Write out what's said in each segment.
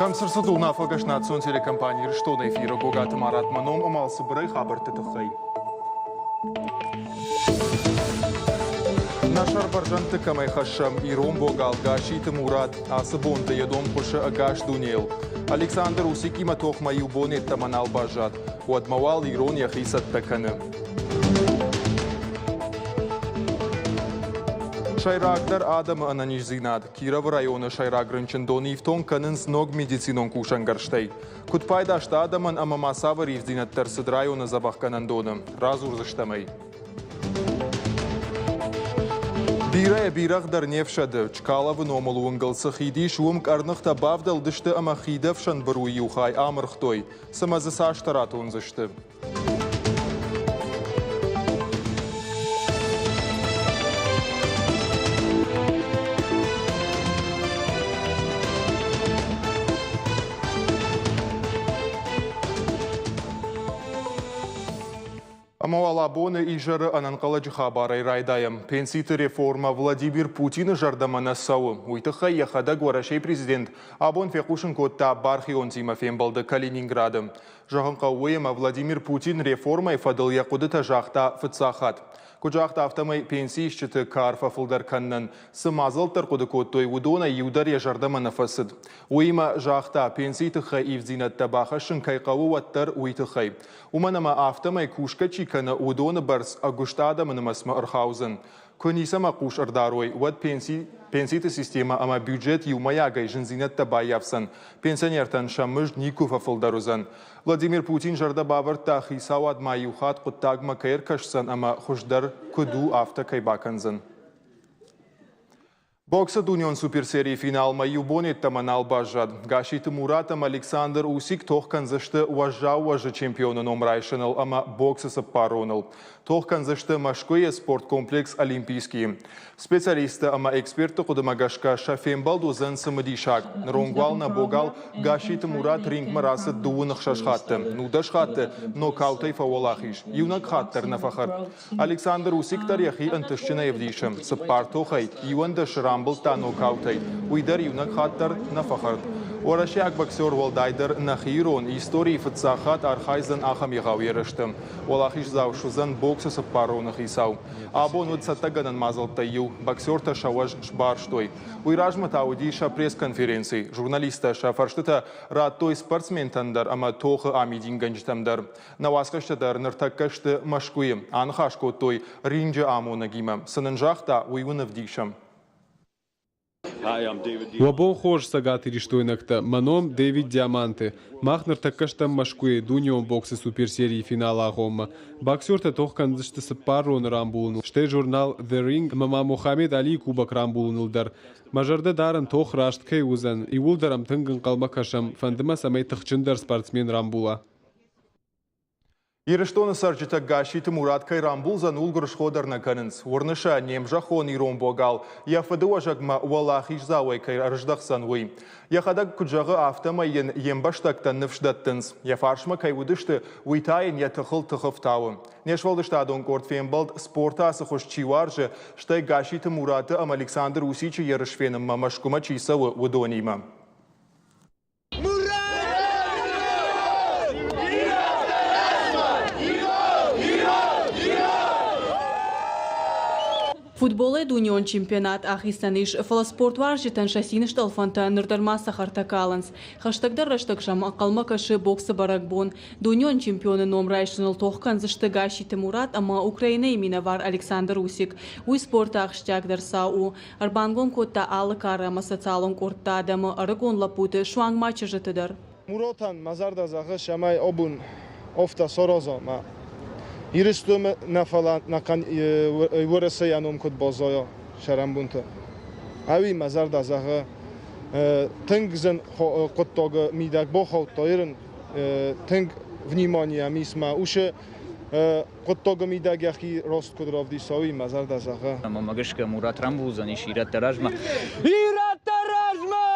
Кӕм цы рцыд, уынаффӕгӕс национ телекомпани Ирыстоны эфиры Гогаты Марат мӕ ном ӕмӕ цыбырӕй хабӕртты тыххӕй. Нӕ сӕрбӕрзӕндты кӕмӕй хӕссӕм, ирон богал Гасситы Мурат ацы бонты йӕ дом хъуысы ӕгас дунейыл. Александр Усикимӕ тохмӕ иу бон йеддӕмӕ нал баззад. Уӕдмӕ уал ирон йӕхи цӕттӕ кӕны. Сӕйрагдӕр адӕмы ӕнӕниздзинад. Кировы районы сӕйраг рынчындон ифтонг кӕнынц ног медицинон кусӕнгӕрзтӕй. Куыд пайда сты адӕмӕн ӕмӕ ма цавӕр ивддзинӕдтӕ ӕрцыд районы дзӕбӕхгӕнӕндоны, радзурдзыстӕм ӕй. Бирӕ бирӕгъ дӕр не фсӕды. Чкаловы номыл уынгыл цы хид ис, уым къӕрныхтӕ бавдӕлдысты ӕмӕ хидӕфсӕн быруйы иу хай амырхтой. Цымӕ дзы цастӕ ратондзысты? Ӕмӕ уал абоны изӕры ӕнӕнхъӕлӕджы хабарӕй райдайӕм. Пенситы реформӕ Владимир Путины зӕрдӕмӕ нӕ цӕуы. Уый тыххӕй йӕхӕдӕг Уӕрӕсейы президент абон фехъусын кодта бархионтимӕ фембӕлды Калининграды. Зӕгъын хъӕуы уый, ӕмӕ Владимир Путин реформӕйы фӕдыл йӕ хъуыдытӕ загъта фыццаг хатт. Куыд загъта, афтӕмӕй пенсиисджыты кар фӕфылдӕр кӕнынӕн цы мадзӕлттӕ ӕрхъуыды кодтой, уыдонӕй иу дӕр йӕ зӕрдӕмӕ нӕ фӕцыд. Уыимӕ загъта, пенсийы тыххӕй ивддзинӕдтӕ бахӕссын кӕй хъӕуы, уӕддӕр уый тыххӕй. Уымӕн ӕмӕ афтӕмӕй кусгӕ чи кӕны, уыдоны бӕрц ӕгуыст адӕмы нымӕцмӕ ӕрхаудзӕн. Куы ницӕмӕ хъус ӕрдарой, уӕд пенси, пенситы системӕ ӕмӕ бюджет иумӕйагӕй зындзинӕдтӕ баййафдзӕн. Пенсионертӕн сӕ мызд никуы фӕфылдӕр уыдзӕн. Владимир Путин зӕрдӕ бавӕрдта, хицауад ма иу хатт хъуыддагмӕ кӕй ӕркӕсдзӕн ӕмӕ хуыздӕр куыд у, афтӕ кӕй бакӕндзӕн. Боксы дунеон суперсерийы финалмӕ иу бон йеддӕмӕ нал баззад. Гасситы Мурат ӕмӕ Александр Усик тох кӕндзысты уӕззау уӕзы чемпионы ном райсыныл ӕмӕ боксы цыппароныл. Тох кӕндзысты Мӕскуыйы спорткомплекс Олимпийскийы. Специалистты ӕмӕ экспертты хъуыдымӕ гӕсгӕ сӕ фембӕлд уыдзӕн цымыдисаг. Ныронг уал нӕ богал Гасситы Мурат рингмӕ рацыд 16 хатты. 19 хатты нокаутӕй фӕуӕлахиз. Иунӕг хатт дӕр нӕ фӕхӕрд. Александр Усик дӕр йӕхи ӕнтыстджынӕй ӕвдисы. Цыппар тохӕй 11 рамбылдта нокаутӕй. Уый дӕр иунӕг хатт дӕр нӕ фӕхӕрд. Уӕрӕсейаг боксер уӕлдайдӕр нӕхи ирон историйы фыццаг хатт архайдзӕн ахӕм егъау ерысты. Уӕлахиздзау суыдзӕн боксы цыппар роны хицау. Абон уыд цӕттӕгӕнӕн мадзӕлттӕй иу. Боксертӕ сӕ уӕз сбарстой. Уый размӕ та уыди сӕ пресс-конференци. Журналисттӕ сӕ фӕрстытӕ радтой спортсментӕн дӕр ӕмӕ тохы амидингӕнджытӕм дӕр. Нӕ уацхӕсджытӕ дӕр ныртӕккӕ сты Мӕскуыйы. Аныхас кодтой ринджы амонӕгимӕ. Цы нын загъта, уый уын ӕвдисӕм. Уӕ бон хорз, цӕгатирыстойнӕгтӕ! Мӕ ном Дэвид Диаманте. Мах ныртӕккӕ стӕм Мӕскуыйы дунеон боксы суперсерийы финалы агъоммӕ. Боксертӕ тох кӕндзысты цыппар роны рамбулыныл, стӕй журнал The Ring ӕмӕ ма Мохаммед Алийы кубок рамбулыныл дӕр. Мӕ зӕрдӕ дарын, тох раст кӕй уыдзӕн. Иууылдӕр ӕм тынг ӕнхъӕлмӕ кӕсӕм, фӕнды мӕ, цӕмӕй тыхджындӕр спортсмен рамбула. Ирыстоны цӕрджытӕ Гасситы Мурат кӕй рамбулдзӕн, ууыл гуырысхо дӕр нӕ кӕнынц. Уырны сӕ, не мзӕххон ирон богал йӕ фыдыуӕзӕгмӕ уӕлахиздзауӕй кӕй ӕрыздӕхдзӕн, уый. Йӕхӕдӕг куыд зӕгъы, афтӕмӕй йын йе мбӕстӕгтӕ ныфс дӕттынц. Йӕ фарсмӕ кӕй уыдысты, уый та йын йӕ тыхыл тыхы фтауы. Не сфӕлдыстадон къорд фембӕлд, спорты ацы хуыз чи уарзы, стӕй Гасситы Мураты ӕмӕ Александр Усичы ерыс фенынмӕ Мӕскуымӕ чи цӕуы, уыдонимӕ. Футболӕй дунеон чемпионат ахицӕн ис, фӕлӕ спортуарзджытӕн сӕ цины стъӕлфӕнтӕ ныр дӕр ма цӕхӕртӕ калынц. Хӕстӕгдӕр рӕстӕг сӕм ӕнхъӕлмӕ кӕсы боксы бӕрӕгбон. Дунеон чемпионы ном райсыныл тох кӕндзысты Гасситы Мурат ӕмӕ Украинӕйы минӕвар Александр Усик. Уый спорты ахсджиагдӕр цау у. Ӕрбангом кодта алы кары ӕмӕ социалон къордты адӕмы, ӕрыгон лӕппуты, суанг ма чызджыты дӕр. Муротӕн мӕ зӕрдӕ зӕгъы, цӕмӕй абон афтӕ сараза мӕ Ирыстоны нӕ, фӕлӕ ӕнӕхъӕн Уӕрӕсейӕ ном куыд баззайа сӕрӕнбонты. Ӕви мӕ зӕрдӕ зӕгъы, тынг зын хъуыддагы мидӕг бахаудта Ирын, тынг внимание ис мӕ усы хъуыддагы мидӕг йӕхи раст куыд равдиса, уый мӕ зӕрдӕ зӕгъы. Мӕнмӕ гӕсгӕ Мурат рамбулдзӕнис ирӕттӕ размӕ. Ирӕттӕ размӕ!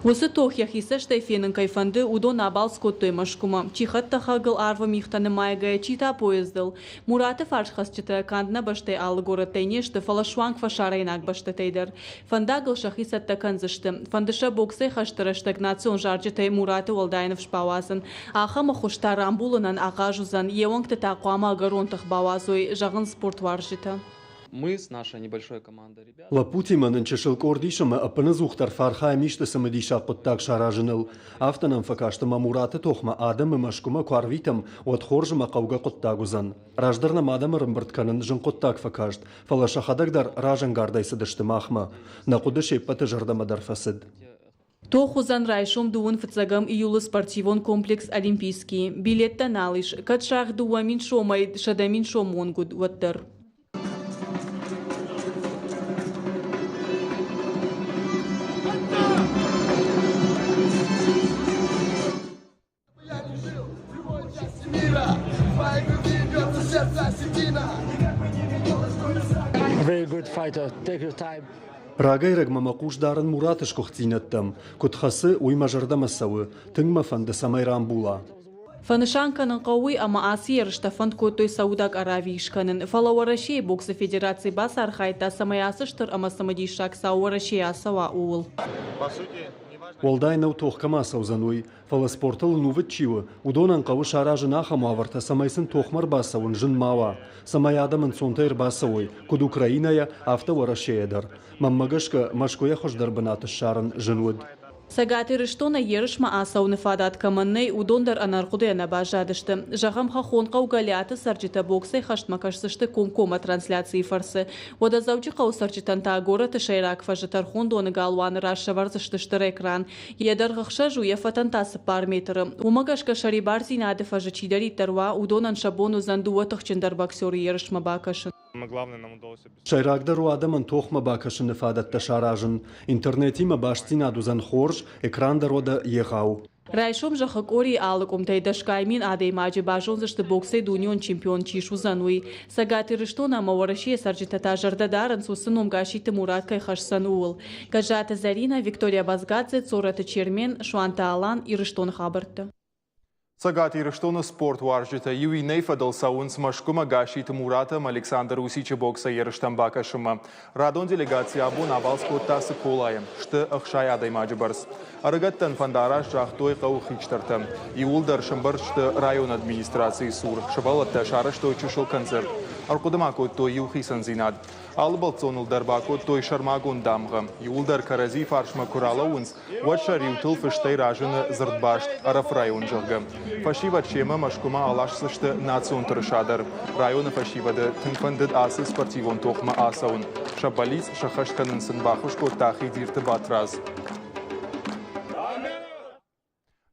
Уыцы тох йӕхи цӕстӕй фенын кӕй фӕнды, уыдон абалц кодтой Мӕскуымӕ, чи хӕдтӕхӕгыл арвы мигътӕ нымайгӕйӕ, чи та поездыл. Мураты фарсхӕцджытӕ канд нӕ бӕстӕйы алы горӕттӕй не сты, фӕлӕ суанг фӕсарӕйнаг бӕстӕтӕй дӕр. Фӕндагыл сӕхи цӕттӕ кӕндзысты. Фӕнды сӕ боксӕй хӕсты рӕстӕг национ зарджытӕй Мураты уӕлдай ныфс бауадзын. Ахӕм ӕххуыс та рамбулынӕн ахъаз уыдзӕн, йе уӕнгты та хъуамӕ ӕгӕрон тых бауадзой, зӕгъынц спортуарзджытӕ. Мы с нашей небольшой командой ребят. Лӕппутимӕ нын чысыл къорд ис ӕмӕ ӕппынӕдзухдӕр фӕархайӕм исты цымыдисаг хъуыддаг саразыныл. Афтӕ нӕм фӕкаст ӕмӕ Мураты тохмӕ адӕмы Мӕскуымӕ куы арвитӕм, уӕд хорз ӕмӕ хъӕугӕ хъуыддаг уыдзӕн. Раздӕр нӕм адӕмы ӕрӕмбырд кӕнын зын хъуыддаг фӕкаст, фӕлӕ сӕхӕдӕг дӕр разӕнгардӕй цыдысты махмӕ. Нӕ хъуыды се ппӕты зӕрдӕмӕ дӕр фӕцыд. Тох уыдзӕн райсом дыууын фыццӕгӕм июлы спортивон комплекс Олимпийский. Билеттӕ нал ис, кӕд саргъ 2000 сомӕй 100 000 сомы онг уыд, уӕддӕр. Рагӕй-рӕгмӕ мӕ хъус дарын Мураты сгуыхтдзинӕдтӕм. Куыд хӕцы, уый мӕ зӕрдӕмӕ цӕуы. Тынг мӕ фӕнды, цӕмӕй рамбула. Фӕнысан кӕнын хъӕуы уый, ӕмӕ ацы ерыстӕ фӕнд кодтой Саудаг Аравийы скӕнын, фӕлӕ Уӕрӕсейы боксы федераци бацархайдта, цӕмӕй ацы стыр ӕмӕ цымыдисаг цау Уӕрӕсейы ацӕуа, ууыл. Уӕлдай нӕу тох кӕм ацӕудзӕн, уый, фӕлӕ спортыл ӕнувыд чи у, уыдонӕн хъӕуы саразын ахӕм уавӕртӕ, цӕмӕй сын тохмӕ ӕрбацӕуын зын ма уа, цӕмӕй адӕм ӕнцонтӕй ӕрбацӕуой, куыд Украинӕйӕ, афтӕ Уӕрӕсейӕ дӕр. Мӕнмӕ гӕсгӕ, Мӕскуыйӕ хуыздӕр бынат ссарын зын уыд. Цӕгат Ирыстонӕй ерысмӕ ацӕуыны фадат кӕмӕн нӕй, уыдон дӕр ӕнӕрхъуыдыйӕ нӕ баззадысты. Зӕгъӕм, хӕххон хъӕу Гӕлиаты цӕрджытӕ боксӕй хӕстмӕ кӕсдзысты комкоммӕ трансляцийы фӕрцы. Уӕдӕ Дзӕуджыхъӕуы цӕрджытӕн та горӕты сӕйраг фӕзы тӕрхондоны галуаны раз сӕвӕрдзысты стыр экран. Йӕ дӕргъ ӕхсӕз у, йӕ фӕтӕн та цыппар метры. Уымӕ гӕсгӕ сӕрибардзинады фӕзы чидӕриддӕр уа, уыдонӕн сӕ бон уыдзӕн дыууӕ тыхджындӕр боксеры ерысмӕ бакӕсын. Сӕйрагдӕр у адӕмӕн тохмӕ бакӕсыны фадӕттӕ саразын. Интернетимӕ бастдзинад уыдзӕн хорз, экран дӕр уӕдӕ егъау. Райсом зӕххы къорийы алы къуымтӕй дӕсгай мин адӕймаджы базондзысты боксӕй дунеон чемпион чи суыдзӕн, уый. Цӕгат Ирыстон ӕмӕ Уӕрӕсейы цӕрджытӕ та зӕрдӕ дарынц, уыцы ном Гасситы Мурат кӕй хӕсдзӕн, ууыл. Гӕззаты Зӕринӕ, Виктория Базгадзе, Цорӕты Чермен, Суанты Алан, Ирыстоны хабӕрттӕ. Цӕгат Ирыстоны спортуарзджытӕ иу иннӕйы фӕдыл цӕуынц Мӕскуымӕ Гасситы Мурат ӕмӕ Александр Усичы боксӕй ерыстӕм бакӕсынмӕ. Радон делегаци абон абалц кодта Цыколайы. Сты 60 адӕймаджы бӕрц. Ӕрыгӕттӕн фӕндараст загътой хъӕуы хистӕртӕ. Иууылдӕр сӕмбӕрд сты районы администрацийы цур. Сывӕллӕттӕ сарӕзтой чысыл концерт. Ӕрхъуыды ма кодтой иу хицӕндзинад. Алы бӕлццоныл дӕр бакодтой сӕрмагонд дамгъӕ. Иууылдӕр кӕрӕдзи фарсмӕ куы ралӕууынц, уӕд сӕ риутыл фыстӕй разыны дзырдбаст Ӕрӕфы район, зӕгъгӕ. Фӕсивӕд семӕ Мӕскуымӕ аласдзысты национ тырыса дӕр. Районы фӕсивӕды тынг фӕндыд ацы спортивон тохмӕ ацӕуын. Сӕ бӕллиц сӕххӕст кӕнын сын баххуыс кодта Хидирты Батрадз.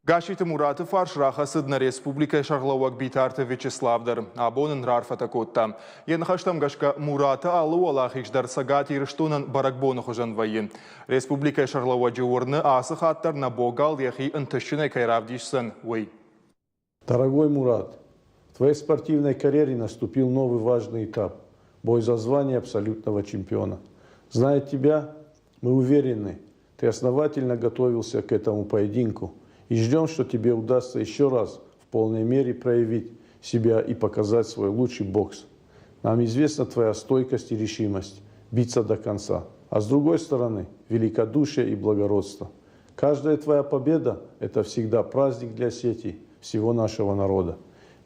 Гасситы Мураты фарс рахӕцыд нӕ республикӕйы сӕргълӕууӕг Битарты Вячеслав дӕр. Абон ын раарфӕтӕ кодта. Йӕ ныхӕстӕм гӕсгӕ Мураты алы уӕлахиз дӕр Цӕгат Ирыстонӕн бӕрӕгбоны хуызӕн вӕййы. Республикӕйы сӕргълӕууӕджы уырны, ацы хатт дӕр нӕ богал йӕхи ӕнтыстджынӕй кӕй равдисдзӕн, уый. Дорогой Мурат, в твоей спортивной карьере наступил новый важный этап – бой за звание абсолютного чемпиона. Зная тебя, мы уверены, ты основательно готовился к этому поединку и ждем, что тебе удастся еще раз в полной мере проявить себя и показать свой лучший бокс. Нам известна твоя стойкость и решимость биться до конца, а с другой стороны великодушие и благородство. Каждая твоя победа – это всегда праздник для сети всего нашего народа.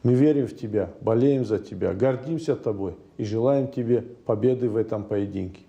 Мы верим в тебя, болеем за тебя, гордимся тобой и желаем тебе победы в этом поединке.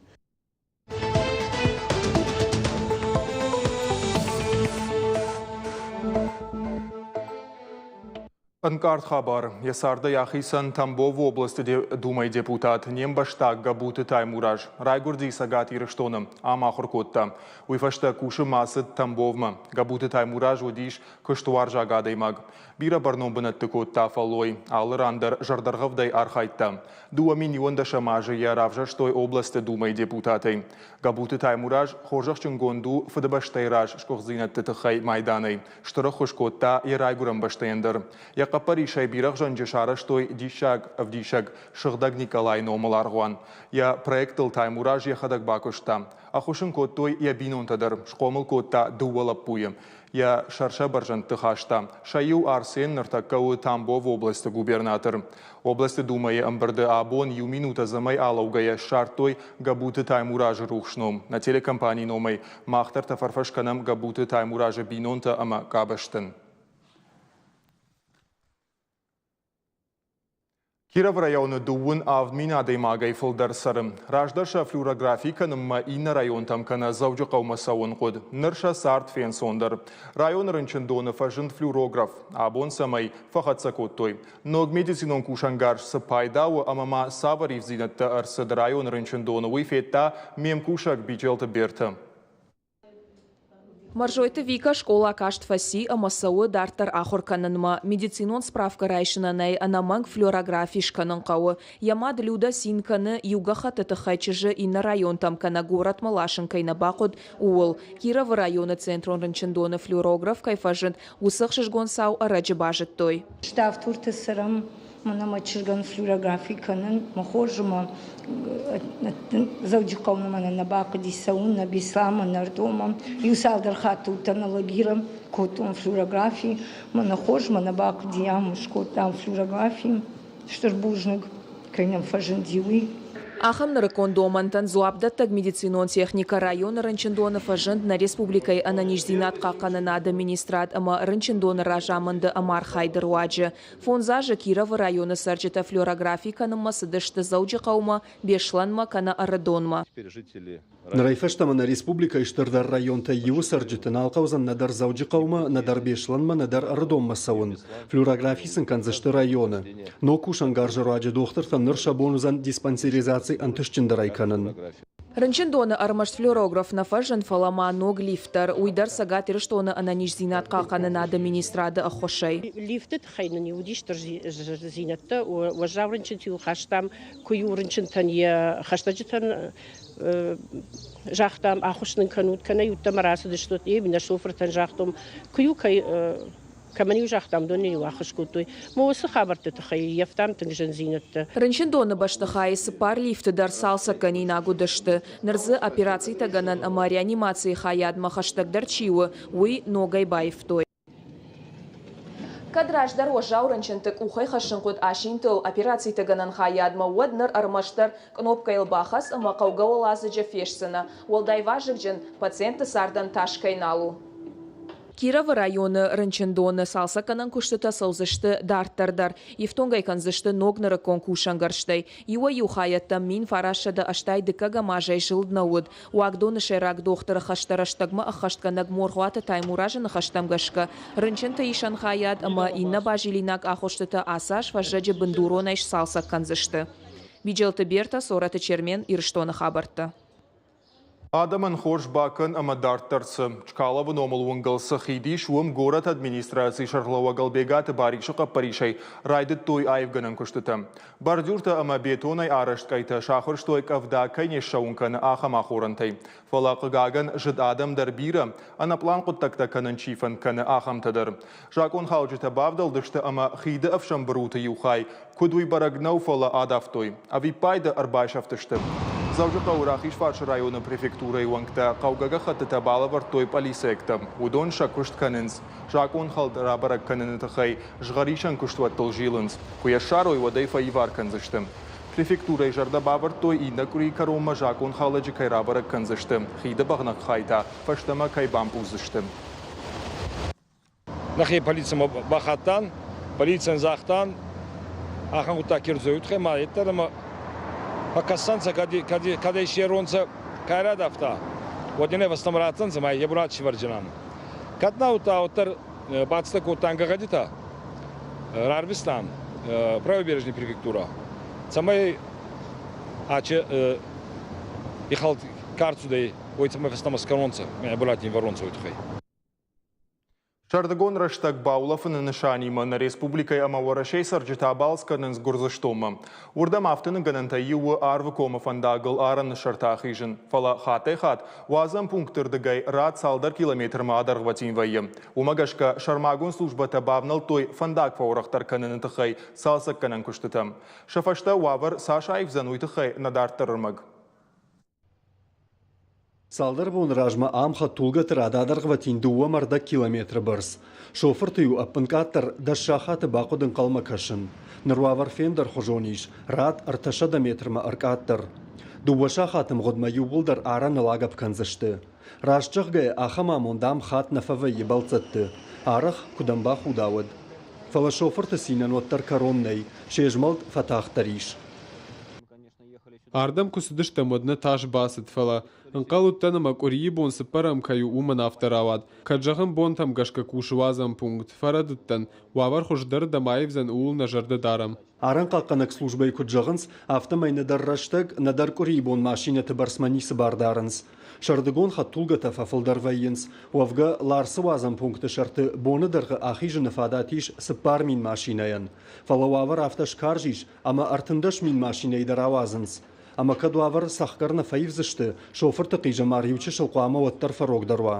Ӕнкъард хабар. Йӕ цардӕй ахицӕн Тамбовы областы Думӕйы депутат, не мбӕстаг Габуты Таймураз. Райгуырди Цӕгат Ирыстоны. Ам ахуыр кодта. Уый фӕстӕ кусынмӕ ацыд Тамбовмӕ. Габуты Таймураз уыдис куыстуарзаг адӕймаг. Бирӕ бӕрнон бынӕтты кодта фӕллой. Алы ран дӕр зӕрдӕргъӕвдӕй архайдта. 2011 азы йӕ равзӕрстой областы Думӕйы депутатӕй. Габуты Таймураз хорзӕхджынгонд у Фыдыбӕстӕйы раз сгуыхтдзинӕдты тыххӕй майданӕй. Стыр ӕххуыс кодта йӕ райгуырӕн бӕстӕйӕн дӕр. Йӕ хъӕппӕрисӕй Бирӕгъзӕнджы сарӕзтой диссаг ӕвдисӕг Сыгъдӕг Николайы номыл аргъуан. Йӕ проектыл Таймураз йӕхӕдӕг бакуыста. Ӕххуыс ын кодтой йӕ бинонтӕ дӕр. Схъомыл кодта дыууӕ лӕппуйы. Йӕ сӕр сӕ бӕрзӕндты хаста. Сӕ иу Арсен ныртӕккӕ у Тамбовы областы губернатор. Областы Думӕйы ӕмбырды абон иу минут ӕдзӕмӕй алӕугӕйӕ ссардтой Гӕбуты Таймуразы рухс ном. Нӕ телекомпанийы номӕй мах дӕр тӕфӕрфӕс кӕнӕм Гӕбуты Таймуразы бинонтӕ ӕмӕ къабӕзтӕн. Кировы районы 37 000 адӕймагӕй фылдӕр цӕры. Раздӕр сӕ флюорографи кӕнынмӕ иннӕ районтӕм кӕнӕ Дзӕуджыхъӕумӕ цӕуын хъуыд. Ныр сӕ цард фенцондӕр. Районы рынчындоны фӕзынд флюорограф. Абон цӕмӕй фӕхӕццӕ кодтой. Ног медицинон кусӕнгарз цы пайда у ӕмӕ ма цавӕр ивддзинӕдтӕ ӕрцыд районы рынчындоны, уый федта ме мкусӕг Биджелты Бертӕ. Мӕрзойты Вика скъола каст фӕци ӕмӕ цӕуы дарддӕр ахуыр кӕнынмӕ. Медицинон справкӕ райсынӕн ӕй ӕнӕмӕнг флюорографи скӕнын хъӕуы. Йӕ мад Людӕ цин кӕны, иу гӕххӕтты тыххӕй чызджы иннӕ районтӕм кӕнӕ горӕтмӕ ласын кӕй нӕ бахъуыд, ууыл. Кировы районы центрон рынчындоны флюорограф кӕй фӕзынд, уыцы ӕхсызгон цау ӕрӕджы базыдтой. Ставддурты цӕрӕм, мӕнӕ мӕ чызгӕн флюорографи кӕнын, мӕ хорз ӕмӕ Дзӕуджыхъӕумӕ мӕнӕ нӕ бахъуыди цӕуын, нӕ Беслӕнмӕ, нӕ Ӕрдомӕ. Иу цалдӕр хатты уыдтӕн Алагиры, кодтон флюорографи. Мӕнӕ хорз, мӕнӕ бахъуыди ам, скодтам флюорографи. Стыр бузныг, кӕй нӕм фӕзынди, уый. Ахӕм нырыккон домӕнтӕн дзуапдӕттӕг медицинон техникӕ районы рынчындоны фӕзынд нӕ республикӕйы ӕнӕниздзинад хъахъхъӕнынады министрад ӕмӕ рынчындоны разамынды ӕмархайды руаджы. Фондз азы Кировы районы цӕрджытӕ флюорографи кӕнынмӕ цыдысты Дзӕуджыхъӕумӕ, Беслӕнмӕ кӕнӕ Ӕрыдонмӕ. Нырӕй фӕстӕмӕ нӕ республикӕйы стырдӕр районтӕй иуы цӕрджыты нал хъӕудзӕн нӕдӕр Дзӕуджыхъӕумӕ, нӕдӕр Беслӕнмӕ, нӕдӕр Ӕрыдонмӕ цӕуын. Флюорографи сын кӕндзысты районы. Ног кусӕнгарзы руаджы дохтыртӕн ныр сӕ бон уыдзӕн диспансеризаци ӕнтыстджындӕрӕй кӕнын. Рынчындоны ӕрмӕст флюорограф нӕ фӕзынд, фӕлӕ ма ног лифт дӕр, уый дӕр Цӕгат Ирыстоны ӕнӕниздзинад хъахъхъӕнынады министрады ӕххуысӕй. Лифты тыххӕй нын уыдис стыр зындзинӕдтӕ. Уӕззау рынчынты-иу хастам, куы-иу рынчынтӕн йӕ хӕстӕджытӕн загътам, ӕххуыс нын кӕнут, кӕнӕ-иу ӕддӕмӕ рацыдыстут, нӕ шофыртӕн загътам, куы-иу кӕй кӕмӕн-иу загътам, уыдон-иу ӕххуыс кодтой. Мӕ уыцы хабӕртты тыххӕй ййӕфтам тынг зындзинӕдтӕ. Рынчындоны бӕстыхайы цыппар лифты дӕр цалцӕггӕнинаг уыдысты. Ныр дзы операцитӕгӕнӕн ӕмӕ реанимацийы хайадмӕ хӕстӕгдӕр чи у, уый ногӕй баивтой. Кӕд раздӕр уӕззау рынчынты къухӕй хӕссын хъуыд асинтыл операцитӕгӕнӕн хайадмӕ, уӕд ныр ӕрмӕстдӕр кънопкӕйыл бахӕц ӕмӕ хъӕугӕ уӕладзыджы фестдзынӕ. Уӕлдай вазыгджын, пациентты цардӕн тас кӕй нал у. Кировы районы рынчындоны цалцӕггӕнӕн куыстытӕ цӕудзысты дарддӕр дӕр. Ифтонг ӕй кӕндзысты ног нырыккон кусӕнгӕрзтӕй. Иуӕй-иу хайӕдтӕм 1980 дыккӕгӕм азӕй зылд нӕ уыд. Уагдоны сӕйраг дохтыры хӕстӕ рӕстӕгмӕ ӕххӕстгӕнӕг Моргъуаты Таймуразы ныхӕстӕм гӕсгӕ, рынчынты исӕн хайад ӕмӕ иннӕ базилинаг агъуыстытӕ ацы аз фӕззӕджы бындуронӕй сцалцӕг кӕндзысты. Биджелты Бертӕ, Цорӕты Чермен, Ирыстоны хабӕрттӕ. Адӕмӕн хорз бакӕн ӕмӕ дарддӕр цы. Чкаловы номыл уынгыл цы хид ис, уым горӕты администрацийы сӕргълӕууӕг Ӕлбегаты Барисы хъӕппӕрисӕй райдыдтой аивгӕнӕн куыстытӕ. Бордюртӕ ӕмӕ бетонӕй арӕзт къӕйтӕ сахуырстой къӕвда кӕй не ссӕуын кӕны, ахӕм ахорӕнтӕй. Фӕлӕ, хъыгагӕн, зыд адӕм дӕр бирӕ, ӕнӕпълан хъуыддӕгтӕ кӕнын чи фӕнд кӕны, ахӕмтӕ дӕр. Закъонхалджытӕ бавдӕлдысты ӕмӕ хиды ӕфсӕнбыруты иу хай, куыд уый бӕрӕг нӕу, фӕлӕ адавтой. Ӕвиппайды ӕрбайсӕфтысты. Дзӕуджыхъӕуы Рахизфарсы районы префектурӕйы уӕнгтӕ хъӕугӕ гӕххӕттытӕ балӕвӕрдтой пъӕлицӕйӕгтӕм. Уыдон сӕ куыст кӕнынц. Закъонхӕлд рабӕрӕг кӕныны тыххӕй згъӕрисӕн куыстуӕттыл зилынц. Куы йӕ ссарой, уӕд ӕй фӕивар кӕндзысты. Префектурӕйы зӕрдӕ бавӕрдтой, иннӕ къуырийы кӕронмӕ закъонхалӕджы кӕй рабӕрӕг кӕндзысты, хиды бӕгънӕг хай та фӕстӕмӕ кӕй бампъуздзысты. Нӕхе полицимӕ бахаттан, полицийӕн загътан, ахӕм гъуддаг ке рцӕуй, ма еттӕр ӕма фӕккӕссӕнцӕ, кӕд ӕй серонцӕ, ка радавта, уӕд ин ӕй фӕстӕмӕ ратдзӕнцӕ ма е бунат сивӕрдзинан. Кӕд нӕ удта, уӕддӕр бацӕттӕ кодтан гӕгъӕдитӕ, рарвистан правобережный префектура, цӕмӕй ачи ихӕлд ка рцудӕй, уой цӕмӕй фӕстӕмӕ скӕнонцӕ, мӕ бунат нивӕронцӕ уой туххӕй. Сӕрдыгон рӕстӕг баулӕфыны нысанимӕ нӕ республикӕйы ӕмӕ Уӕрӕсейы цӕрджытӕ балц кӕнынц Гуырдзыстонмӕ. Уырдӕм афтыны гӕнӕнтӕй иу у Арвыкомы фӕндагыл арӕны сӕрты ахизын. Фӕлӕ хаттӕй-хатт уадзӕн пункты рдыгӕй рад цалдӕр километрмӕ адӕргъвӕтин вӕййы. Уымӕ гӕсгӕ сӕрмагонд службӕтӕ бавнӕлдтой фӕндаг фӕуӕрӕхдӕр кӕныны тыххӕй цалцӕггӕнӕн куыстытӕм. Сӕ фӕстӕ уавӕр цас аивдзӕн, уый тыххӕй нӕ дарддӕр ӕрмӕг. Цалдӕр боны размӕ ам хӕдтулгӕты рад адӕргъвӕтин 2,5 километры бӕрц. Шофырты-иу ӕппынкъаддӕр 10 сахаты бахъуыд ӕнхъӕлмӕ кӕсын. Ныр уавӕр фендӕрхуызон ис, рад 300 метрмӕ ӕркъаддӕр. 2 сахаты мгъуыдмӕ иууылдӕр арӕныл агӕпп кӕндзысты. Раст зӕгъгӕйӕ, ахӕм амонд ам хатт нӕ фӕвӕййы бӕлццӕтты. Арӕх, куыд ӕмбахуда, уӕд. Фӕлӕ шофырты цинӕн уӕддӕр кӕрон нӕй, се змӕлд фӕтагъддӕр ис. Ардӕм куы цыдыстӕм, уӕд нӕ тас бацыд, фӕлӕ ӕнхъӕл уыдтӕн ӕмӕ къуырийы бон цыппӕрӕм кӕй у, уымӕн афтӕ рауад. Кӕд зӕгъын бонтӕм гӕсгӕ кусы уадзӕн пункт, фӕрӕдыдтӕн, уавӕр хуыздӕрырдӕм аивдзӕн, ууыл нӕ зӕрдӕ дарӕм. Арӕнхъахъхъӕнӕг службӕйы куыд зӕгъынц, афтӕмӕй нӕдӕр рӕстӕг, нӕдӕр къуырийы бон машинӕты бӕрцмӕ ницы бар дарынц. Сӕрдыгон хӕдтулгӕтӕ фӕфылдӕр вӕййынц. Уӕвгӕ, Ларсы уадзӕн пункты сӕрты боны дӕргъы ахизыны фадат ис 4000 машинӕйӕн. Фӕлӕ уавӕр афтӕ скарз ис, ӕмӕ 13 000 машинӕйы дӕр ауадзынц. Ӕмӕ кӕд уавӕр цӕхгӕр нӕ фӕивдзысты, шофырты хъизӕмар иучысыл хъуамӕ уӕддӕр фӕрогдӕр уа.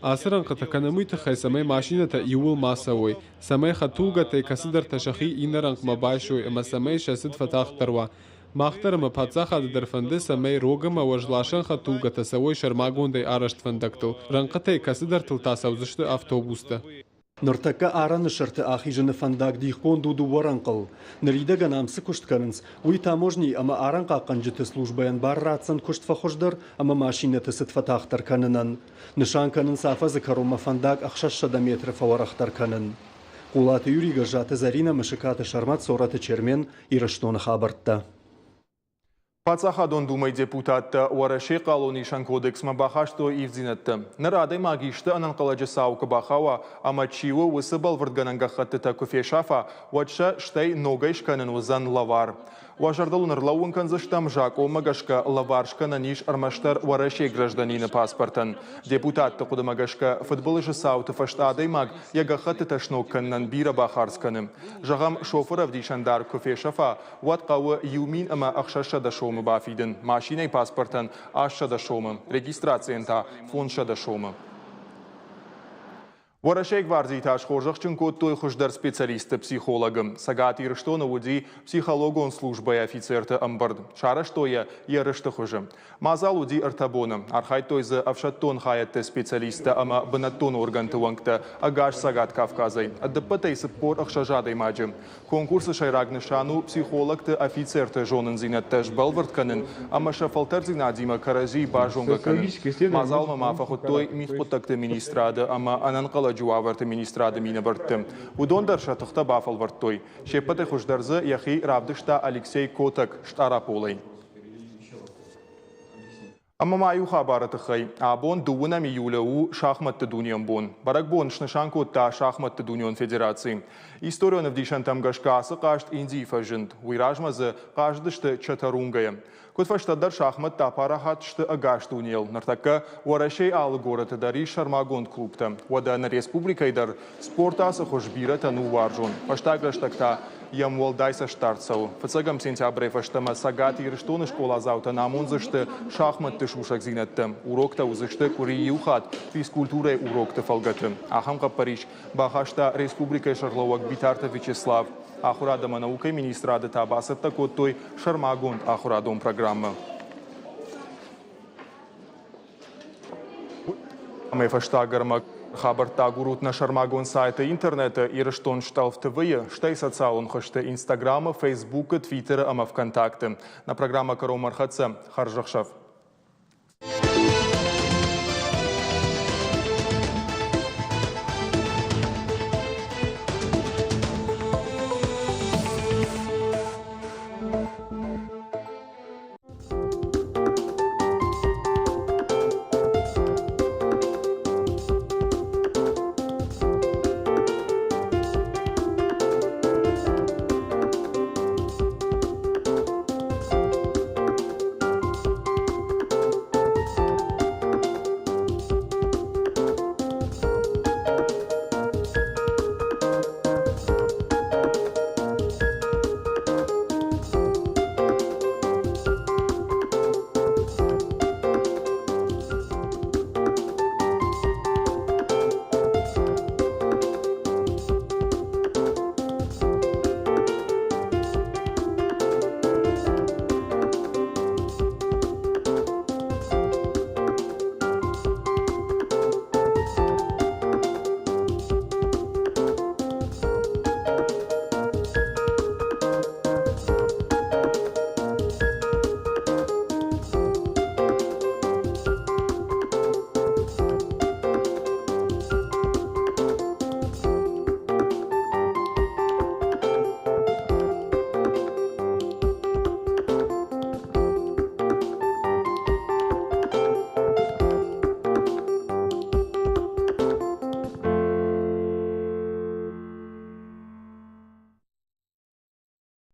Ацы рӕнхъытӕ кӕнӕм уый тыххӕй, цӕмӕй машинӕтӕ иууыл ма цӕуой, цӕмӕй хӕдтулгӕтӕй кӕцыдӕртӕ сӕхи иннӕ рӕнхъмӕ байсой ӕмӕ цӕмӕй сӕ цыд фӕтагъддӕр уа. Мах дӕр ӕмӕ паддзахады дӕр фӕнды, цӕмӕй рог ӕмӕ уӕзласӕн хӕдтулгӕтӕ цӕуой сӕрмагондӕй арӕзт фӕндӕгтыл, рӕнхъытӕй кӕцыдӕртыл та цӕудзысты автобустӕ. Ныртӕккӕ арӕны сӕрты ахизыны фӕндаг дихгонд у дыууӕ рӕнхъыл. Ныридӕгӕн ам цы куыст кӕнынц, уый таможни ӕмӕ арӕнхъахъхъӕнджыты службӕйӕн бар ратдзӕн куыст фӕхуыздӕр ӕмӕ машинӕты цыд фӕтагъддӕр кӕнынӕн. Нысан кӕнынц афӕдзы кӕронмӕ фӕндаг 600 метры фӕуӕрӕхдӕр кӕнын. Хъулаты Юрий, Гӕззаты Зӕринӕ, Мысыкаты Сӕрмӕт, Цорӕты Чермен, Ирыстоны хабӕрттӕ. Паддзахадон Думӕйы депутаттӕ Уӕрӕсейы хъалонисӕн кодексмӕ бахастой ивддзинӕдтӕ. Ныр адӕймаг исты ӕнӕнхъӕлӕджы цау куы бахауа ӕмӕ чи у, уыцы бӕлвырдгӕнӕн гӕххӕттытӕ куы фесафа, уӕд сӕ стӕй ногӕй скӕнын уыдзӕн лӕвар. Уӕ зӕрдыл ын ӕрлӕууын кӕндзыстӕм, закъонмӕ гӕсгӕ лӕвар скӕнӕн ис ӕрмӕстдӕр Уӕрӕсейы гражданины паспортӕн. Депутатты хъуыдымӕ гӕсгӕ, фыдбылызы цауты фӕстӕ адӕймаг йӕ гӕххӕттытӕ сног кӕнынӕн бирӕ бахардз кӕны. Зӕгъӕм, шофыр ӕвдисӕндар куы фесӕфа, уӕд хъӕуы 1600 сомы бафидын, машинӕйы паспортӕн 800 сомы, регистрацийӕн та 500 сомы. Уӕрӕсейы гвардийы та схорзӕхджын кодтой хуыздӕр специалистты психологы. Цӕгат Ирыстоны уыди психологон службӕйы офицерты ӕмбырд. Сарӕзтой йӕ ерысты хуызы. Мадзал уыди ӕртӕ боны. Архайдтой дзы ӕфсӕддон хайӕдты специалисттӕ ӕмӕ бынӕттон оргӕнты уӕнгтӕ ӕгас Цӕгат Кавказӕй. Ӕдыппӕтӕй 46 адӕймаджы. Конкурсы сӕйраг нысан у психологты офицерты зонындзинӕдтӕ сбӕлвырд кӕнын ӕмӕ сӕ фӕлтӕрддзинадимӕ кӕрӕдзи базонгӕ кӕнын. Мадзалмӕ ма фӕхуыдтой мидхъуыддӕгты министрады ӕмӕ ӕнӕнхъӕлӕджы уавӕрты министрады минӕвӕртты. Уыдон дӕр сӕ тыхтӕ бафӕлвӕрдтой. Се ппӕтӕй хуыздӕр дзы йӕхи равдыста Алексей Коток Стъараполӕй. Ӕмӕ ма иу хабары тыххӕй. Абон дыууынӕм июлы у шахмӕтты дунеон бон. Бӕрӕгбон снысан кодта шахмӕтты дунеон федераци. Историон ӕвдисӕнтӕм гӕсгӕ ацы хъазт Индийы фӕзынд. Уый размӕ дзы хъазыдысты чатарунгӕйы. Куыд фӕстӕдӕр шахмӕттӕ апарахат сты ӕгас дунейыл. Ныртӕккӕ Уӕрӕсейы алы горӕты дӕр ис сӕрмагонд клубтӕ. Уӕдӕ нӕ республикӕйы дӕр спорт ацы хуыз бирӕтӕн у уарзон. Фӕстаг рӕстӕг та йӕм уӕлдай цӕстдард цӕуы. Фыццӕгӕм сентябрӕй фӕстӕмӕ Цӕгат Ирыстоны скъоладзаутӕн амондзысты шахмӕтты сусӕгдзинӕдтӕ. Уроктӕ уыдзысты къуыри иу хатт физкультурӕйы урокты фӕлгӕты. Ахӕм хъӕппӕрис бахаста республикӕйы сӕргълӕууӕг Битарты Вячеслав. Ахуырад ӕмӕ наукӕйы министрады та бацӕттӕ кодтой сӕрмагонд ахуырадон программӕ. Ӕмӕ фӕстаг ӕрмӕг хабӕрттӕ агурут нӕ сӕрмагонд сайты интернеты Ирыстон стъӕлф ТВ-йы, стӕй социалон хызты Инстаграмы, Фейсбукы, Твиттеры ӕмӕ ВКонтакты. Нӕ программӕ кӕронмӕ ӕрхӕццӕ. Хӕрзӕхсӕв!